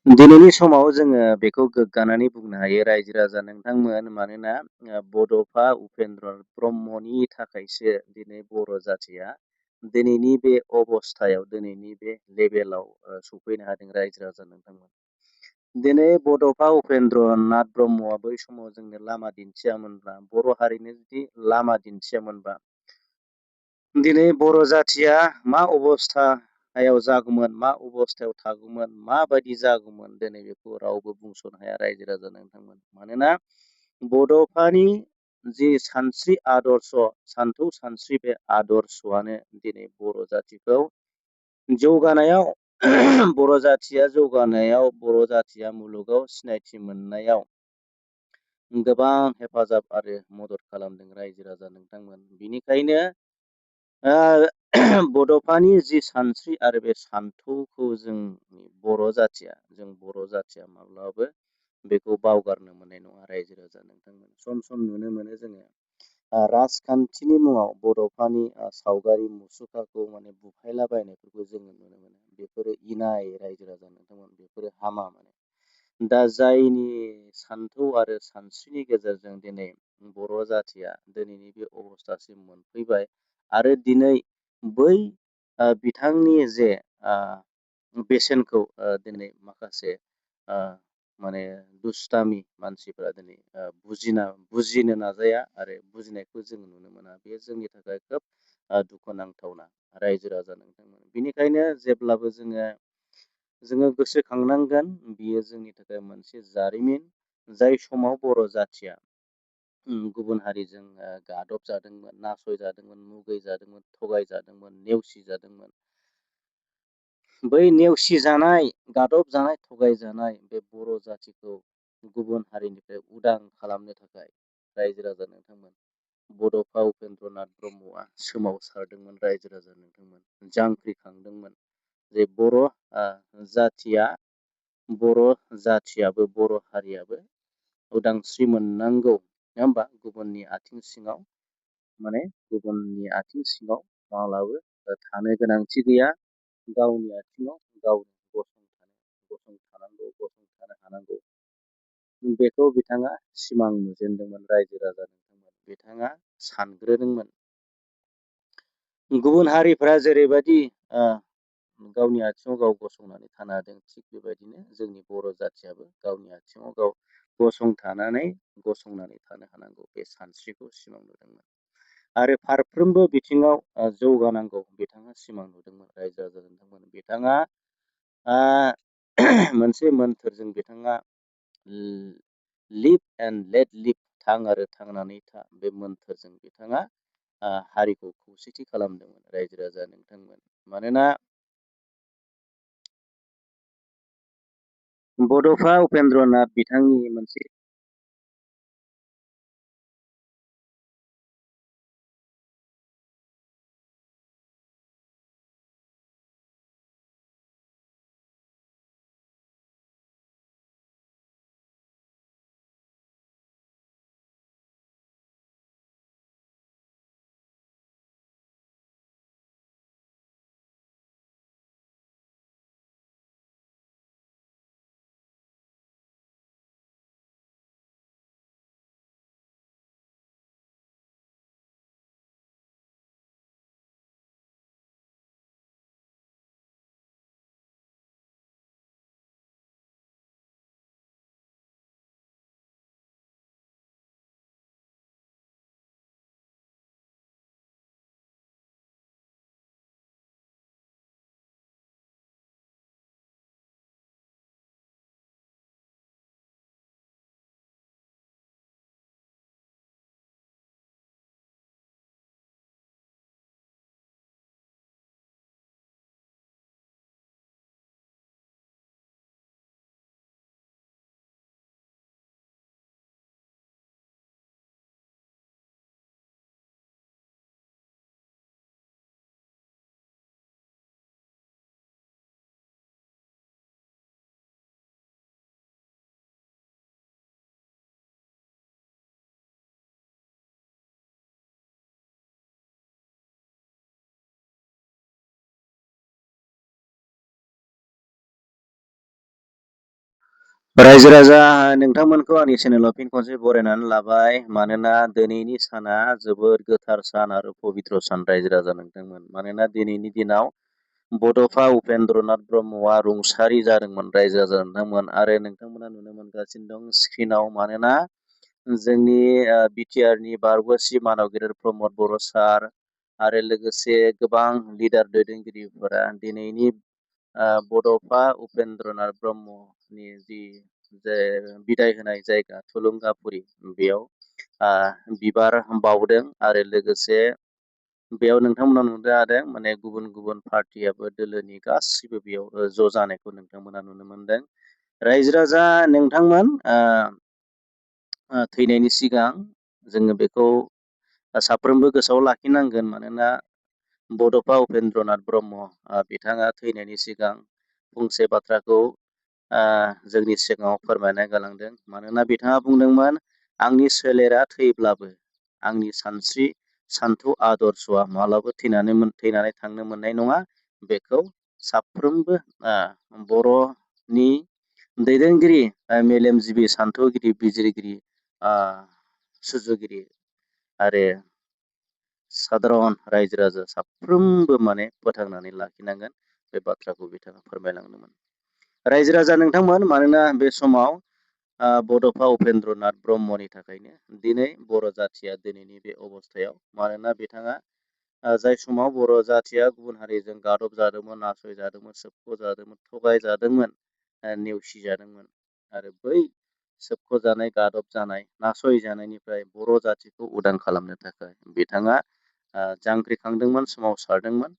दिनैनि समाव जोङो बेखौ गोग्गानानै बुंनो हायो रायजो-राजा नोंथांमोन मानोना बड'फा उपेन्द्र ब्रह्मनि थाखायसो दिनै बर' जाथिया दिनैनि बे अबस्थायाव, दिनैनि बे लेभेलाव सफैनो हादों रायजो-राजा नोंथांमोन। दिनै बड'फा उपेन्द्र नाथ ब्रह्मआ बै समाव जोंनो लामा दिन्थियामोनब्ला, बर' हारिनो जुदि लामा दिन्थियामोनबा, दिनै बर' जाथिया मा अबस्थायाव जागौमोन, मा अबस्थायाव थागौमोन, माबायदि जागौमोन, दिनै बेखौ रावबो बुंस'नो हाया रायजो-राजा नोंथांमोन। मानोना बड'फानि जि सानस्रि आदर्श, सानथौ सानस्रि बे आदर्शआनो दिनै बर' जाथिखौ जौगानायाव बर' जाथिया जौगानायाव, बर' जाथिया मुलुगाव सिनायथि मोननायाव गोबां हेफाजाब आरो मदद खालामदों रायजो-राजा नोंथांमोन। बिनिखायनो बड'फानि जि सानस्रि आरो बे सानथौखौ जोंनि बर' जाथिया माब्लाबाबो बेखौ बावगारनो मोननाय नङा रायजो-राजा नोंथांमोन। सम सम नुनो मोनो जोङो राजखान्थिनि मुङाव बड'फानि सावगारि मुसुखाखौ माने बुफायलाबायनायफोरखौ जोङो नुनो मोनो। बेफोरो इनाय रायजो-राजा नोंथांमोन, बेफोरो हामा माने। दा जायनि सानथौ आरो सानस्रिनि गेजेरजों दिनै बर' जाथिया दिनैनि बे अबस्थासिम मोनफैबाय आरो दिनै बै बिथांनि जे बेसेनखौ दिनै माखासे माने दुस्तामि मानसिफोरा दिनै बुजिनो नाजाया आरो बुजिनायखौ जों नुनो मोना। बेयो जोंनि थाखाय खोब दुखुनांथावना रायजो-राजा नोंथांमोन। बिनिखायनो जेब्लाबो जोङो गोसोखांनांगोन, बियो जोंनि थाखाय मोनसे जारिमिन, जाय समाव बर' जाथिया गुबुन हारिजों गादबजादोंमोन, नासयजादोंमोन, मुगैजादोंमोन, थगायजादोंमोन, नेवसिजादोंमोन। बै नेवसिजानाय, गादबजानाय, थगायजानाय बे बर' जाथिखौ गुबुन हारिनिफ्राय उदां खालामनो थाखाय रायजो-राजा नोंथांमोन, बड'फा उपेन्द्र नाथ ब्रह्मआ सोमावसारदोंमोन रायजो-राजा नोंथांमोन, जांख्रिखांदोंमोन जे बर' जाथियाबो, बर' हारियाबो उदांस्रि मोननांगौ, नङा होमबा? गुबुननि आथिं सिङाव माब्लाबाबो थानो गोनांथि गैया। गावनि आथिङाव गावनो गसंथानो हानांगौ। बेखौ बिथाङा सिमां नुजेनदोंमोन रायजो-राजा नोंथांमोन। बिथाङा सानग्रोदोंमोन गुबुन हारिफ्रा जेरैबायदि गावनि आथिङाव गाव गसंनानै थानो हादों, थिग बेबायदिनो जोंनि बर' जाथियाबो गावनि आथिङाव गाव गसंनानै थानो हानांगौ, बे सानस्रिखौ सिमां नुदोंमोन। आरो फारफ्रोमबो बिथिङाव जौगानांगौ बिथाङा सिमां नुदोंमोन रायजो-राजा नोंथांमोन। बिथाङा मोनसे मोन्थोरजों बिथाङा लिभ एन्ड लेट लिभ, थां आरो थांनानै था, बे मोन्थोरजों बिथाङा हारिखौ खौसेथि खालामदोंमोन रायजो-राजा नोंथांमोन। मानोना बड'फा उपेन्द्र नाथ बिथांनि मोनसे रायजो राजा नोंथांमोनखौ आंनि चेनेलाव फिन खनसे बरायनानै लाबाय मानोना दिनैनि साना जोबोद गोथार सान आरो पबित्र सान रायजो राजा नोंथांमोन। मानोना दिनैनि दिनाव बड'फा उपेन्द्रनाथ ब्रह्मआ रुंसारि जादोंमोन रायजो राजा नोंथांमोन आरो नोंथांमोना नुनो मोनगासिनो दं स्क्रिनाव मानोना जोंनि बिटिआरनि बारग'सि मानव गेदेर प्रमद बर' सार आरो लोगोसे गोबां लिडार दैदेनगिरिफोरा दिनैनि बड'फा उपेन्द्रनाथ ब्रह्मनि जे बिदाय होनाय जायगा थुलुंगाफुरि बेयाव बिबार बावदों आरो लोगोसे बेयाव नोंथांमोना नुनो हादों माने गुबुन गुबुन पार्टियाबो दोलोनि गासिबो बेयाव ज' जानायखौ नोंथांमोना नुनो मोनदों। रायजो राजा नोंथांमोन थैनायनि सिगां जोङो बेखौ साफ्रोमबो गोसोआव लाखिनांगोन मानोना बड'फा उपेन्द्रनाथ ब्रह्म बिथाङा थैनायनि सिगां फंसे बाथ्राखौ जोंनि सिगाङाव फोरमायना गालांदों। मानोना बिथाङा बुंदोंमोन आंनि सोलेरा थैब्लाबो आंनि सान्थौ आदर्शआ माब्लाबा थैनानै थांनो मोननाय नङा। बेखौ साफ्रोमबो बर'नि दैदेनगिरि मेलेमजिबि सान्थौगिरि बिजिरगिरि सुजुगिरि आरो सादारन रायजो राजा साफ्रोमबो माने फोथांनानै लाखिनांगोन बे बाथ्राखौ बिथाङा फोरमायलांदोंमोन। रायजो राजा नोंथांमोन मानोना बे समाव बड'फा उपेन्द्रनाथ ब्रह्मनि थाखायनो दिनै बर' जाथिया दिनैनि बे अबस्थायाव मानोना बिथाङा जाय समाव बर' जाथिया गुबुन हारिजों गादबजादोंमोन नासयजादोंमोन सोबख'जादोंमोन थगायजादोंमोन नेवसिजादोंमोन आरो बै सोबख'जानाय गादब जानाय नासय जानायनिफ्राय बर' जाथिखौ उदां खालामनो थाखाय बिथाङा जांख्रिखांदोंमोन सोमावसारदोंमोन